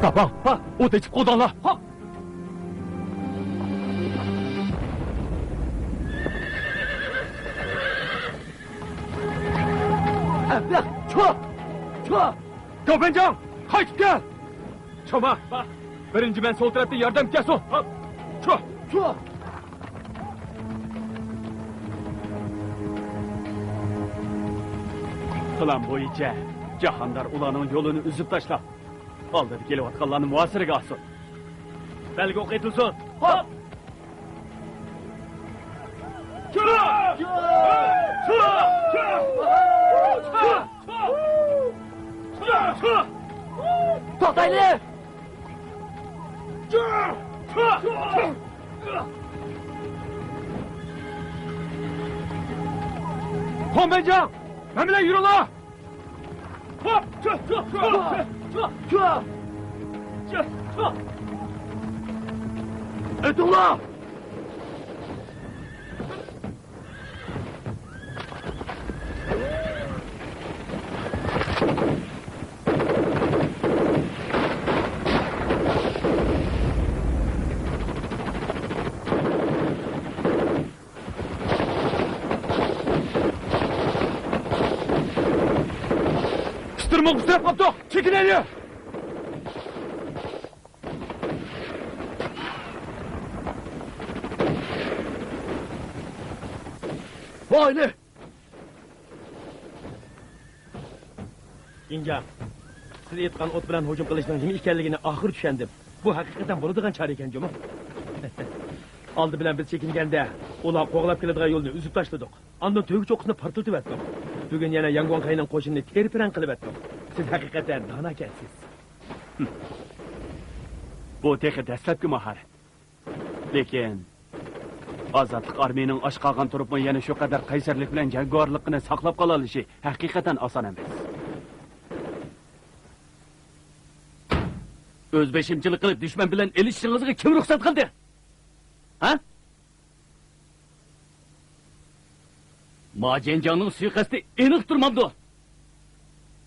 تاپاڭ! ھا! ئوت ئېچىپ قوغداڭلار! ھا! چۇ! چۇ! گاۋبەنجاڭ! قايتىپ كەل! چاما! بىرىنچى مەن سول تەرەپتىن ياردەمگە كەلسۇن! چۇ! چۇ! پىلان بويىچە جاھاندار ئۇلارنىڭ يولىنى ئۈزۈپ تاشلاپ، ئالدىدا كېلىۋاتقانلارنى مۇھاسىرىگە ئالسۇن. بەلگە ئوق ئېتىلسۇن. خوپ! توختايلى! خۇاڭبەنجاڭ! مەن بىلەن يۈرۈڭلار! ئۆتۈڭلار! ئىستىرمىغا ئۇچراپ قاپتۇق! چېكىنەيلى! ۋايلى! ئىنجاڭ، سىز ئېيتقان ئوت بىلەن ھۇجۇم قىلىشنىڭ نېمە ئىكەنلىكىنى ئاخىرى چۈشەندىم. بۇ ھەقىقەتەن بولىدىغان چارە ئىكەن جۇمۇ. ئالدى بىلەن بىز چېكىنگەندە، ئۇلار قوغلاپ كېلىدىغان يولنى ئۈزۈپ تاشلىدۇق. ئاندىن تۆگە چوققىسىنى پارتلىتىۋەتتۇق. بۈگۈن يەنە ياڭگۇاڭخەينىڭ قوشۇنىنى تېرە-پىرەڭ قىلىۋەتتۇق. سىز ھەقىقەتەن داناكەنسىز. بۇ تېخى دەسلەپكى ماھارەت. لېكىن ئازادلىق ئارمىيىنىڭ ئاچ قالغان تۇرۇپمۇ يەنە شۇ قەدەر قەيسەرلىك بىلەن جەڭگىۋارلىقىنى ساقلاپ قالالىشى ھەقىقەتەن ئاسان ئەمەس. ئۆزبېشىمچىلىق قىلىپ دۈشمەن بىلەن ئېلىشىشىڭىزغا كىم رۇخسەت قىلدى؟ ھە؟ ما جيەنجياڭنىڭ سۇيىقەستى ئېنىق تۇرمامدۇ؟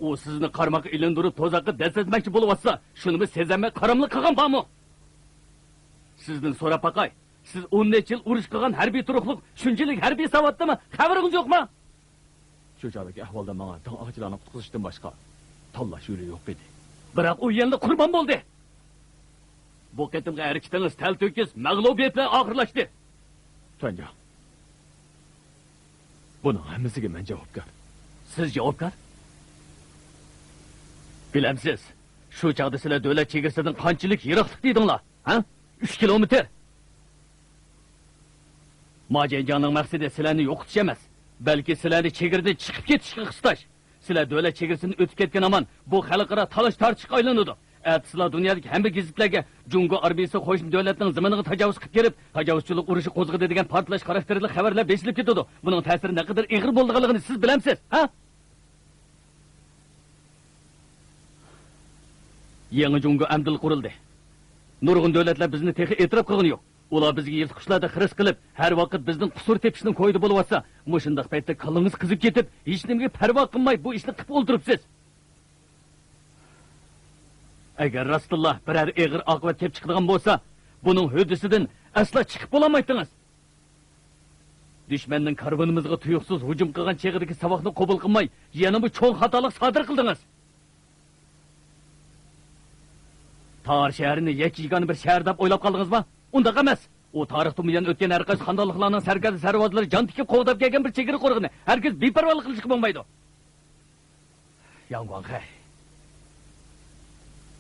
ئۇ سىزنى قارماققا ئىلىندۇرۇپ، تۇزاققا دەسسەتمەكچى بولۇۋاتسا، شۇنىمۇ سېزەلمەي قاراملىق قىلغان بارمۇ؟ سىزدىن سوراپ باقاي، سىز ئون نەچچە يىل ئۇرۇش قىلغان ھەربىي تۇرۇقلۇق، شۇنچىلىك ھەربىي ساۋاتتىمۇ؟ خەۋىرىڭىز يوقمۇ؟ شۇ چاغدىكى ئەھۋالدا ماڭا داڭ ئاغىچىلارنى قۇتقۇزۇشتىن باشقا تاللاش يولى يوق ئىدى. بىراق ئۇ يەنىلا قۇربان بولدى. بۇ قېتىمقى ھەرىكىتىڭىز تەلتۆكۈس مەغلۇبىيەت بىلەن ئاخىرلاشتى. تۇەنجاڭ، بۇنىڭ ھەممىسىگە مەن جاۋابكار. سىز جاۋابكار؟ بىلەمسىز، شۇ چاغدا سىلەر دۆلەت چېگرىسىدىن قانچىلىك يىراقلىقتا ئىدىڭلار؟ ھە؟ ئۈچ كىلومېتىر. ما جيەنجياڭنىڭ مەقسىتى سىلەرنى يوقىتىش ئەمەس، بەلكى سىلەرنى چېگرىدىن چىقىپ كېتىشكە قىستاش. سىلەر دۆلەت چېگرىسىنى ئۆتۈپ كەتكەن ھامان بۇ خەلقئارا تالاش-تارتىشقا ئايلىنىدۇ. ئەتە سىلەر دۇنيادىكى ھەممە گېزىتلەرگە جۇڭگو ئارمىيىسى قوشنا دۆلەتنىڭ زېمىنىغا تاجاۋۇز قىلىپ كىرىپ، تاجاۋۇزچىلىق ئۇرۇشى قوزغىدى دېگەن پارتلاش خاراكتېرلىك خەۋەرلەر بېسىلىپ كېتىدۇ. بۇنىڭ تەسىرى نەقەدەر ئېغىر بولىدىغانلىقىنى سىز بىلەمسىز، ھە؟ يېڭى جۇڭگو ئەمدىلا قۇرۇلدى. نۇرغۇن دۆلەتلەر بىزنى تېخى ئېتىراپ قىلغىنى يوق. ئۇلار بىزگە يىرتقۇچلاردا خىرىس قىلىپ، ھەر ۋاقىت بىزدىن قۇسۇر تېپىشنىڭ كويىدا بولۇۋاتسا، مۇشۇنداق پەيتتە كاللىڭىز قىزىپ كېتىپ، ھېچنېمىگە پەرۋا قىلماي بۇ ئىشنى قىلىپ ئولتۇرۇپسىز. ئەگەر راستتىنلا بىرەر ئېغىر ئاقىۋەت كېلىپ چىقىدىغان بولسا، بۇنىڭ ھۆددىسىدىن ئەسلا چىقىپ بولالمايتتىڭىز. دۈشمەننىڭ كارۋىنىمىزغا تۇيۇقسىز ھۇجۇم قىلغان چېغىدىكى ساۋاقنى قوبۇل قىلماي، يەنىمۇ چوڭ خاتالىق سادىر قىلدىڭىز. تار شەھىرىنى يەككە-يېگانە بىر شەھەر دەپ ئويلاپ قالدىڭىزمۇ؟ ئۇنداق ئەمەس. ئۇ تارىختىن بۇيان ئۆتكەن ھەر قايسى خاندانلىقلارنىڭ سەركەردە سەرۋازلىرى جان تىكىپ قوغداپ كەلگەن بىر چېگرا قورغىنى. ھەرگىز بىپەرۋالىق قىلىشقا بولمايدۇ. ياڭگۇاڭخەي،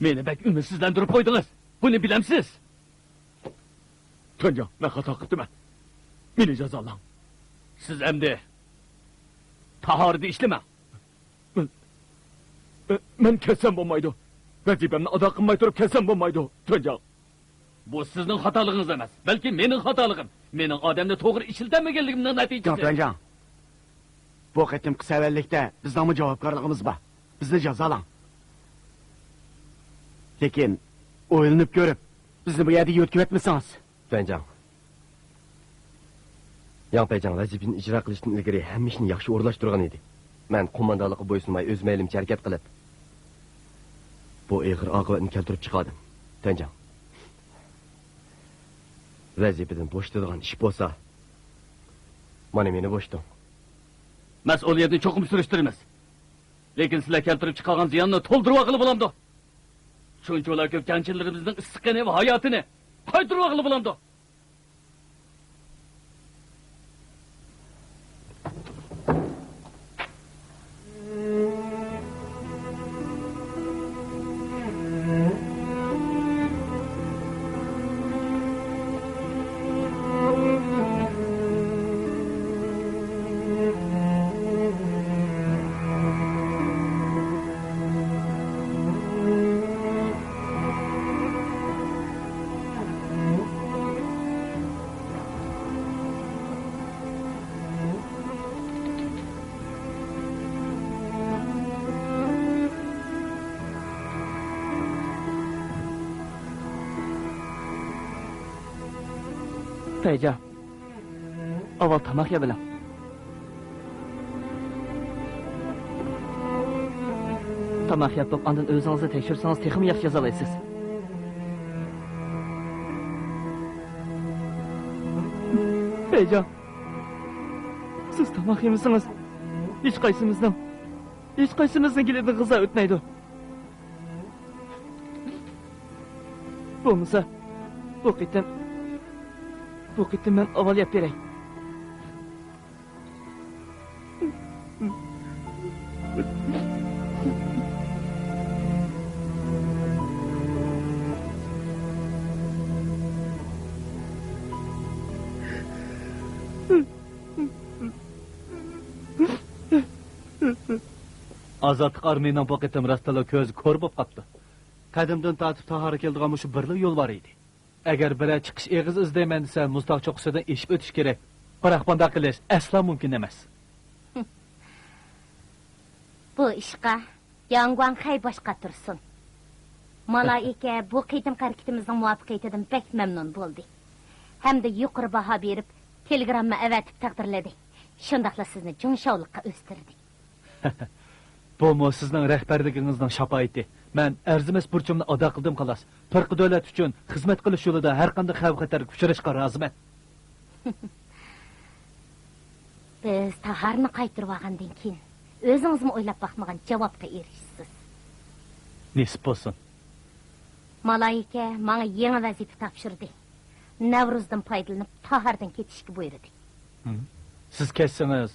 مېنى بەك ئۈمىدسىزلەندۈرۈپ قويدىڭىز. بۇنى بىلەمسىز؟ تۇەنجاڭ، مەن خاتا قىپتىمەن. مېنى جازالاڭ. سىز ئەمدى تاھارىدە ئىشلىمەڭ. مەن، مەن كەتسەم بولمايدۇ. ۋەزىپەمنى ئادا قىلماي تۇرۇپ كەتسەم بولمايدۇ، تۇەنجاڭ. بۇ سىزنىڭ خاتالىقىڭىز ئەمەس، بەلكى مېنىڭ خاتالىقىم. مېنىڭ ئادەمنى توغرا ئىشلىتەلمىگەنلىكىمنىڭ نەتىجىسى. جاڭ تۇەنجاڭ، بۇ قېتىمقى سەۋەنلىكتە بىزنىڭمۇ جاۋابكارلىقىمىز بار. بىزنى جازالاڭ. لېكىن ئويلىنىپ كۆرۈپ، بىزنى بۇ يەردە يۆتكىۋەتمىسىڭىز. تۇەنجاڭ، ياڭ پەيجاڭ ۋەزىپىنى ئىجرا قىلىشتىن ئىلگىرى ھەممە ئىشنى ياخشى ئورۇنلاشتۇرغان ئىدى. مەن قوماندانلىققا بويسۇنماي، ئۆز مەيلىمچە ھەرىكەت قىلىپ، بۇ ئېغىر ئاقىۋەتنى كەلتۈرۈپ چىقاردىم، تەنجاڭ. ۋەزىپىدىن بوشىتىدىغان ئىش بولسا، مانا مېنى بوشىتىڭ. مەسئۇلىيەتنى چوقۇم سۈرۈشتۈرىمىز. لېكىن سىلەر كەلتۈرۈپ چىقارغان زىياننى تولدۇرۇۋالغىلى بولامدۇ؟ شۇنچىلا كۆپ جەڭچىلىرىمىزنىڭ ئىسسىق قېنى ۋە ھاياتىنى قايتۇرۇۋالغىلى بولامدۇ؟ پەيجان، ئاۋۋال تاماق يەۋېلىڭ. تاماق يەپ بولۇپ، ئاندىن ئۆزىڭىزنى تەكشۈرسىڭىز، تېخىمۇ ياخشى يازالايسىز. پەيجان، سىز تاماق يېمىسىڭىز، ھېچقايسىمىزنىڭ، ھېچقايسىمىزنىڭ گېلىدىن غىزا ئۆتمەيدۇ. بولمىسا، بۇ قېتىم، بۇ قېتىم مەن ئاۋۋال يەپ بېرەي. ئازادلىق ئارمىيىنىڭ بۇ قېتىم راستتىنلا كۆزى كور بولۇپ قاپتۇ. قەدىمدىن تارتىپ تاھارغا كېلىدىغان مۇشۇ بىرلا يول بار ئىدى. ئەگەر بىرەر چىقىش ئېغىزى ئىزدەيمەن دېسە، مۇز تاغ چوققىسىدىن ئېشىپ ئۆتۈش كېرەك. بىراق بۇنداق قىلىش ئەسلا مۇمكىن ئەمەس. بۇ ئىشقا ياڭ گۇاڭخەي باش قاتۇرسۇن. مالايىكە بۇ قېتىمقى ھەرىكىتىمىزنىڭ مۇۋەپپەقىيىتىدىن بەك مەمنۇن بولدى ھەمدە يۇقىرى باھا بېرىپ، تېلېگرامما ئەۋەتىپ تەقدىرلىدى. شۇنداقلا سىزنى جۇڭشاۋلىققا ئۆستۈردى. بۇمۇ سىزنىڭ رەھبەرلىكىڭىزنىڭ شاپائىتى. مەن ئەرزىمەس بۇرچۇمنى ئادا قىلدىم، خالاس. پىرقە دۆلەت ئۈچۈن خىزمەت قىلىش يولىدا ھەرقانداق خەۋپ-خەتەرگە ئۇچراشقا رازىمەن. بىز تاھارنى قايتۇرۇۋالغاندىن كېيىن، ئۆزىڭىزمۇ ئويلاپ باقمىغان جاۋابقا ئېرىشىسىز. نېسىپ بولسۇن. مالايىكە ماڭا يېڭى ۋەزىپە تاپشۇردى. نەۋرۇزدىن پايدىلىنىپ، تاھاردىن كېتىشكە بۇيرۇدى. ھىم. سىز كەتسىڭىز،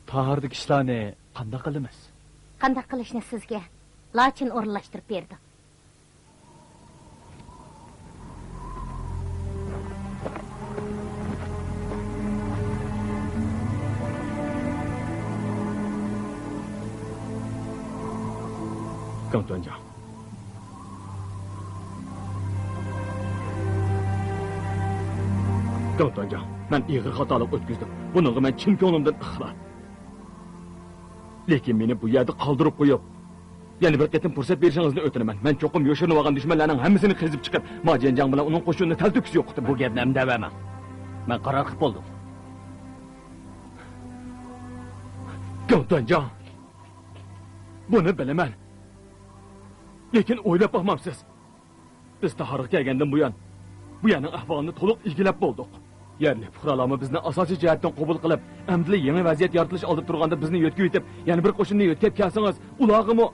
تاھاردىكى ئىشلارنى قانداق قىلىمىز؟ قانداق قىلىشنى سىزگە لاچىن ئورۇنلاشتۇرۇپ بېرىدۇ. 更专家。 گاڭ تۇەنجاڭ، مەن ئېغىر خاتالىق ئۆتكۈزدۈم. بۇنىڭغا مەن چىن كۆڭلۈمدىن ئىقرار. لېكىن مېنى بۇ يەردە قالدۇرۇپ قويۇپ، يەنە بىر قېتىم پۇرسەت بېرىشىڭىزنى ئۆتۈنىمەن. مەن چوقۇم يوشۇرۇنۇۋالغان دۈشمەنلەرنىڭ ھەممىسىنى قېزىپ چىقىپ، ما جيەنجاڭ بىلەن ئۇنىڭ قوشۇنىنى تەلتۆكۈس يوقىتىمەن. بۇ گەپنى ئەمدى ئەۋەرمەڭ. مەن قارار قىلىپ بولدۇم. گاڭ تۇەنجاڭ، بۇنى بىلىمەن. لېكىن ئويلاپ باقمامسىز؟ بىز تاھارغا كەلگەندىن بۇيان، بۇ يەرنىڭ ئەھۋالىنى تولۇق ئىگىلەپ بولدۇق. يەرلىك پۇقرالارمۇ بىزنى ئاساسىي جەھەتتىن قوبۇل قىلىپ، ئەمدىلا يېڭى ۋەزىيەت يارىتىلىش ئالدىدا تۇرغاندا بىزنى يۆتكىۋېتىپ، يەنە بىر قوشۇننى يۆتكەپ كەلسىڭىز، ئۇلارغىمۇ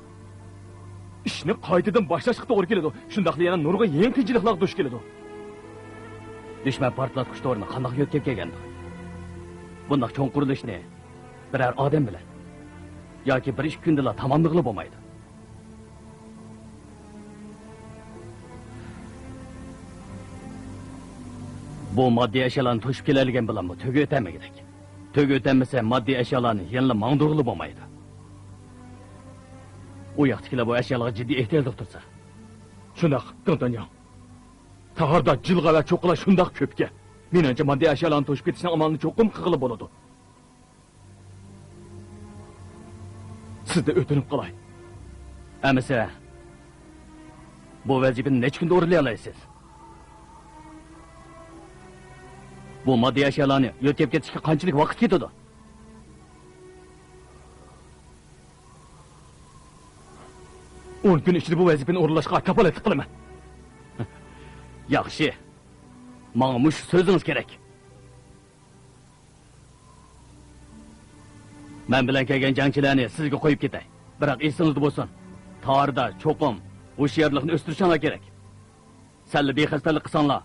ئىشنى قايتىدىن باشلاشقا توغرا كېلىدۇ. شۇنداقلا يەنە نۇرغۇن يېڭى قىيىنچىلىقلارغا دۇچ كېلىدۇ. دۈشمەن پارتلاتقۇچ تورىنى قانداق يۆتكەپ كەلگەندۇ؟ بۇنداق چوڭقۇر ئىشنى بىرەر ئادەم بىلەن ياكى بىر ئىككى كۈندىلا تاماملىغىلى بولمايدۇ. بۇ ماددىي ئەشيالارنى توشۇپ كېلەلىگەن بىلەنمۇ تۆگە ئۆتەلمىگۈدەك. تۆگە ئۆتەلمىسە، ماددىي ئەشيالارنى يەنىلا ماڭدۇرغىلى بولمايدۇ. ئۇ ياقتىكىلەر بۇ ئەشيالارغا جىددىي ئېھتىياجلىق تۇرسا. شۇنداق، دىڭ تۇەنجاڭ. تاھاردا جىلغا ۋە چوققىلار شۇنداق كۆپكەن. مېنىڭچە، ماددىي ئەشيالارنى توشۇپ كېتىشنىڭ ئامالىنى چوقۇم قىلغىلى بولىدۇ. سىزدىن ئۆتۈنۈپ قالاي. ئەمىسە، بۇ ۋەزىپىنى نەچچە كۈندە ئورۇنلىيالايسىز؟ بۇ ماددىي ئەشيالارنى يۆتكەپ كېتىشكە قانچىلىك ۋاقىت كېتىدۇ؟ ئۇ كۈن ئىچىدە بۇ ۋەزىپىنى ئورۇنلاشقا كاپالەتلىك قىلىمەن. ياخشى. ماڭا مۇشۇ سۆزىڭىز كېرەك. مەن بىلەن كەلگەن جەڭچىلەرنى سىزگە قويۇپ كېتەي. بىراق ئېسىڭىزدە بولسۇن، تارىدا چوقۇم ھوشيارلىقنى ئۆستۈرۈشۈڭلار كېرەك. سەللا بىخەستەرلىك قىلساڭلار،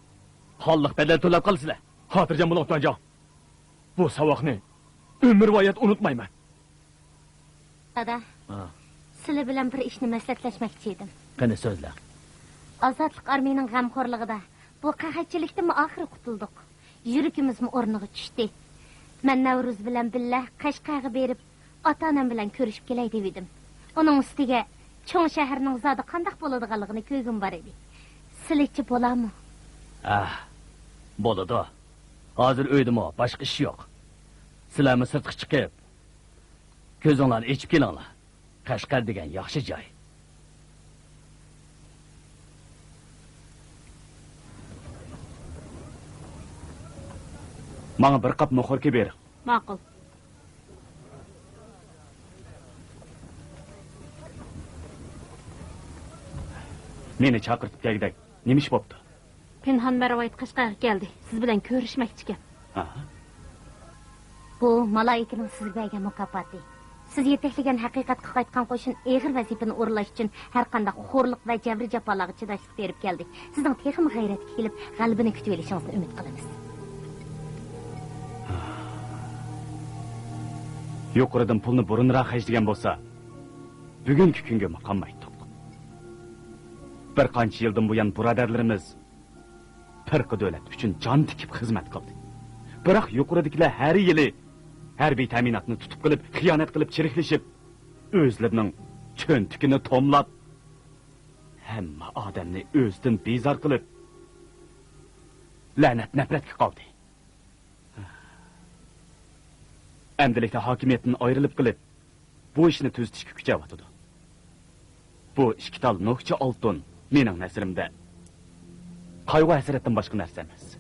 قانلىق بەدەل تۆلەپ قالىسىلەر. خاتىرجەم بولۇڭ، تۇەنجاڭ. بۇ ساۋاقنى ئۆمۈرۋايەت ئۇنتۇمايمەن. دادا، ھە. سىلەر بىلەن بىر ئىشنى مەسلىھەتلەشمەكچى ئىدىم. قېنى، سۆزلەڭ. ئازادلىق ئارمىيىنىڭ غەمخورلۇقىدا بۇ قەھەتچىلىكتىنمۇ ئاخىرى قۇتۇلدۇق. يۈرىكىمىزمۇ ئورنىغا چۈشتى. مەن نەۋرۇز بىلەن بىللە قەشقەرگە بېرىپ، ئاتا-ئانام بىلەن كۆرۈشۈپ كېلەي دېۋىدىم. ئۇنىڭ ئۈستىگە چوڭ شەھەرنىڭ زادى قانداق بولىدىغانلىقىنى كۆرگۈم بار ئىدى. سىلىچە بولامۇ؟ ئاھ، بولىدۇ. ھازىر ئۆيدىمۇ باشقا ئىش يوق. سىلەرمۇ سىرتقا چىقىپ، كۆزۈڭلارنى ئېچىپ كېلىڭلار. قەشقەر دېگەن ياخشى جاي. ماڭا بىر قاپ موخوركا بېرىڭ. ماقۇل. مېنى چاقىرتىپ كەلگۈدەك نېمە ئىش بوپتۇ؟ پىنھان مەرۋايىت قەشقەرگە كەلدى. سىز بىلەن كۆرۈشمەكچىكەن. ئاھا. بۇ مالائىكىنىڭ سىزگە بەرگەن مۇكاپاتى. سىز يېتەكلىگەن ھەقىقەتكە قايتقان قوشۇن ئېغىر ۋەزىپىنى ئورۇنلاش ئۈچۈن ھەرقانداق خورلۇق ۋە جەبرى-جاپالارغا چىداشلىق بېرىپ كەلدى. سىزنىڭ تېخىمۇ غەيرەتكە كېلىپ، غەلىبىنى كۈتۈۋېلىشىڭىزنى ئۈمىد قىلىمىز. يۇقىرىدىن پۇلنى بۇرۇنراق خەجلىگەن بولسا، بۈگۈنكى كۈنگىمۇ قالمايتتۇق. بىر قانچە يىلدىن بۇيان بۇرادەرلىرىمىز پىرقە دۆلەت ئۈچۈن جان تىكىپ خىزمەت قىلدى. بىراق يۇقىرىدىكىلەر ھەر يىلى ھەربىي تەمىناتنى تۇتۇپ قېلىپ، خىيانەت قىلىپ چىرىكلىشىپ، ئۆزلىرىنىڭ چۆنتىكىنى توملاپ، ھەممە ئادەمنى ئۆزىدىن بىزار قىلىپ، لەنەت-نەپرەتكە قالدى. ئەمدىلىكتە ھاكىمىيەتتىن ئايرىلىپ قېلىپ، بۇ ئىشنى تۈزىتىشكە كۈچەۋاتىدۇ. بۇ ئىككى تال نوكچە ئالتۇن مېنىڭ نەزىرىمدە قايغۇ-ھەسرەتتىن باشقا نەرسە ئەمەس.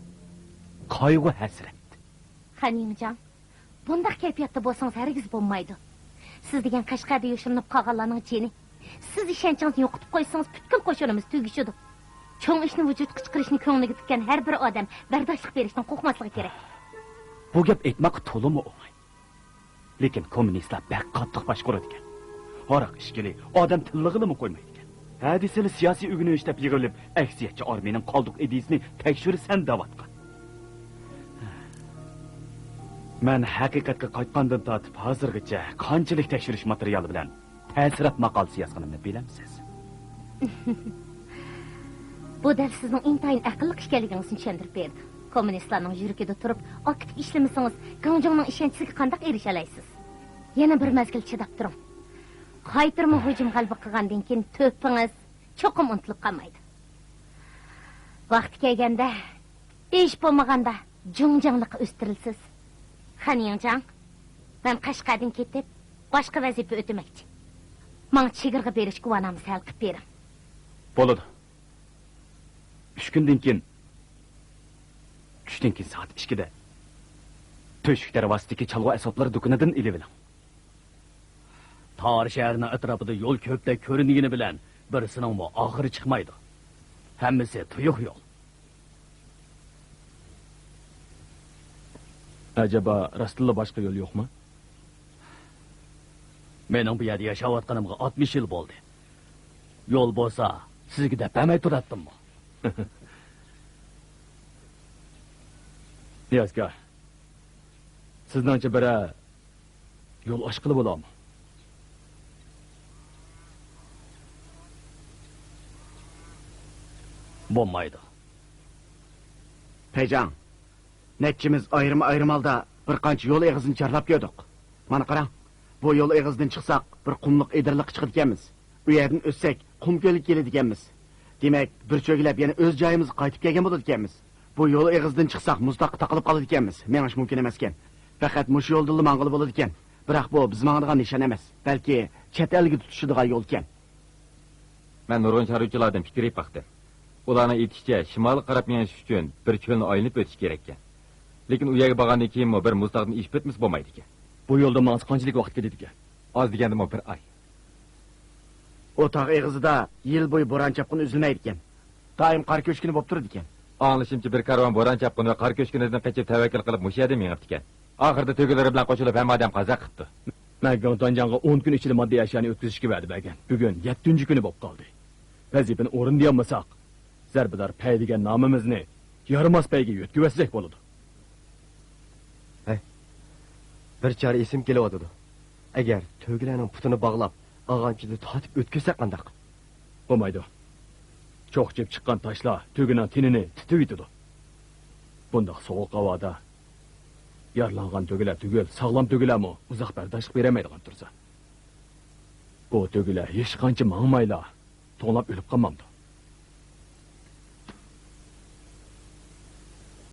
قايغۇ-ھەسرەت. خەن يىڭجاڭ، بۇنداق كەيپىياتتا بولسىڭىز ھەرگىز بولمايدۇ. سىز دېگەن قەشقەردە يوشۇرۇنۇپ قالغانلارنىڭ جېنى، سىز ئىشەنچىڭىزنى يوقىتىپ قويسىڭىز، پۈتكۈل قوشۇنىمىز تۈگىشىدۇ. چوڭ ئىشنى ۋۇجۇدقا چىقىرىشنى كۆڭلىگە پۈككەن ھەر بىر ئادەم بەرداشلىق بېرىشتىن قورقماسلىقى كېرەك. بۇ گەپ ئېيتماققا تولىمۇ ئوڭاي. لېكىن كوممۇنىستلار بەك قاتتىق باشقۇرىدىكەن. ھاراق ئىچكىلى، ئادەم تىللىغىلىمۇ قويمايدىكەن. ھە دېسىلە سىياسىي ئۆگىنىش دەپ يىغىۋېلىپ، ئەكسىيەتچى ئارمىيىنىڭ قالدۇق ئىدىيىسىنى تەكشۈرىسەن دەۋاتقان. مەن ھەقىقەتكە قايتقاندىن تارتىپ ھازىرغىچە قانچىلىك تەكشۈرۈش ماتېرىيالى بىلەن تەسىرات ماقالىسى يازغىنىمنى بىلەمسىز؟ بۇ دەل سىزنىڭ ئىنتايىن ئەقىللىق ئىكەنلىكىڭىزنى چۈشەندۈرۈپ بېرىدۇ. كوممۇنىستلارنىڭ يۈرىكىدە تۇرۇپ، ئاكتىپ ئىشلىمىسىڭىز، گاڭجۇڭنىڭ ئىشەنچىسىگە قانداق ئېرىشەلەيسىز؟ يەنە بىر مەزگىل چىداپ تۇرۇڭ. قايتۇرما ھۇجۇم غەلىبە قىلغاندىن كېيىن تۆھپىڭىز چوقۇم ئۇنتۇلۇپ قالمايدۇ. ۋاقتى كەلگەندە، ئىش بولمىغاندا جۇڭجاڭلىققا ئۆستۈرۈلىسىز. خەن يىڭجاڭ، مەن قەشقەردىن كېتىپ، باشقا ۋەزىپە ئۆتىمەكچى. ماڭا چېگرىغا بېرىش گۇۋاھنامىسى ھەل قىلىپ بېرىڭ. بولىدۇ. ئۈچ كۈندىن كېيىن، چۈشتىن كېيىن سائەت ئىككىدە تۆشۈك دەرۋازىسىدىكى چالغۇ ئەسۋابلىرى دۇكىنىدىن ئېلىۋېلىڭ. تار شەھەرنىڭ ئەتراپىدا يول كۆپتەك كۆرۈنگىنى بىلەن، بىرسىنىڭمۇ ئاخىرى چىقمايدۇ. ھەممىسى تۇيۇق يول. ئەجەبا، راستتىنلا باشقا يول يوقمۇ؟ مېنىڭ بۇ يەردە ياشاۋاتقىنىمغا ئاتمىش يىل بولدى. يول بولسا، سىزگە دەپ بەرمەي تۇراتتىممۇ؟ نىياز ئاكا، سىزنىڭچە بىرەر يول ئاچقىلى بولامۇ؟ بولمايدۇ. پەيجاڭ، نەچچىمىز ئايرىم-ئايرىم ھالدا بىر قانچە يول ئېغىزىنى چارلاپ كۆردۇق. مانا قاراڭ، بۇ يول ئېغىزىدىن چىقساق، بىر قۇملۇق ئېدىرلىققا چىقىدىكەنمىز. ئۇ يەردىن ئۆتسەك، قۇمكۆلگە كېلىدىكەنمىز. دېمەك، بىر چۆگىلەپ يەنە ئۆز جايىمىزغا قايتىپ كەلگەن بولىدىكەنمىز. بۇ يول ئېغىزىدىن چىقساق، مۇز تاغقا تاقىلىپ قالىدىكەنمىز. مېڭىش مۇمكىن ئەمەسكەن. پەقەت مۇشۇ يولدىنلا ماڭغىلى بولىدىكەن. بىراق بۇ بىز ماڭىدىغان نىشان ئەمەس، بەلكى چەت ئەلگە تۇتىشىدىغان يولكەن. مەن نۇرغۇن چارۋىچىلاردىن پىكىر ئېلىپ باقتىم. ئۇلارنىڭ ئېيتىشىچە، شىمالغا قاراپ مېڭىش ئۈچۈن بىر چۆلنى ئايلىنىپ ئۆتۈش كېرەككەن. لېكىن ئۇ يەرگە بارغاندىن كېيىنمۇ بىر مۇز تاغدىن ئېشىپ ئۆتمىسە بولمايدىكەن. بۇ يولدا ماڭسا قانچىلىك ۋاقىت كېتىدىكەن؟ ئاز دېگەندىمۇ بىر ئاي. ئۇ تاغ ئېغىزىدا يىل بويى بوران-چاپقۇن ئۈزۈلمەيدىكەن. دائىم قار كۆچكىنى بولۇپ تۇرىدىكەن. ئاڭلىشىمچە، بىر كارۋان بوران-چاپقۇن ۋە قار كۆچكىنىدىن قېچىپ، تەۋەككۈل قىلىپ مۇشۇ يەردىن مېڭىپتىكەن. ئاخىرىدا تۆگىلىرى بىلەن قوشۇلۇپ، ھەممە ئادەم قازا قىپتۇ. مەن گېڭتۇەنجاڭغا ئون كۈن ئىچىدە ماددىي ئەشيانى ئۆتكۈزۈشكە ۋەدە بەرگەن. بۈگۈن يەتتىنچى كۈنى بولۇپ قالدى. ۋەزىپىنى ئورۇندىيالمىساق، زەربىدار پەي دېگەن نامىمىزنى يارىماس پەيگە يۆتكىۋەتسەك بولىدۇ. ھەي، بىر چارە ئېسىم كېلىۋاتىدۇ. ئەگەر تۆگىلەرنىڭ پۇتىنى باغلاپ، ئاغانچىدا تارتىپ ئۆتكۈزسەك قانداق؟ بولمايدۇ. چوقچىپ چىققان تاشلار تۆگىنىڭ تېنىنى تىتىۋېتىدۇ. بۇنداق سوغۇق ھاۋادا يارىلانغان تۆگىلەر تۈگۈل، ساغلام تۆگىلەرمۇ ئۇزاق بەرداشلىق بېرەلمەيدىغان تۇرسا. بۇ تۆگىلەر ھېچقانچە ماڭمايلا، توڭلاپ ئۆلۈپ قالمامدۇ؟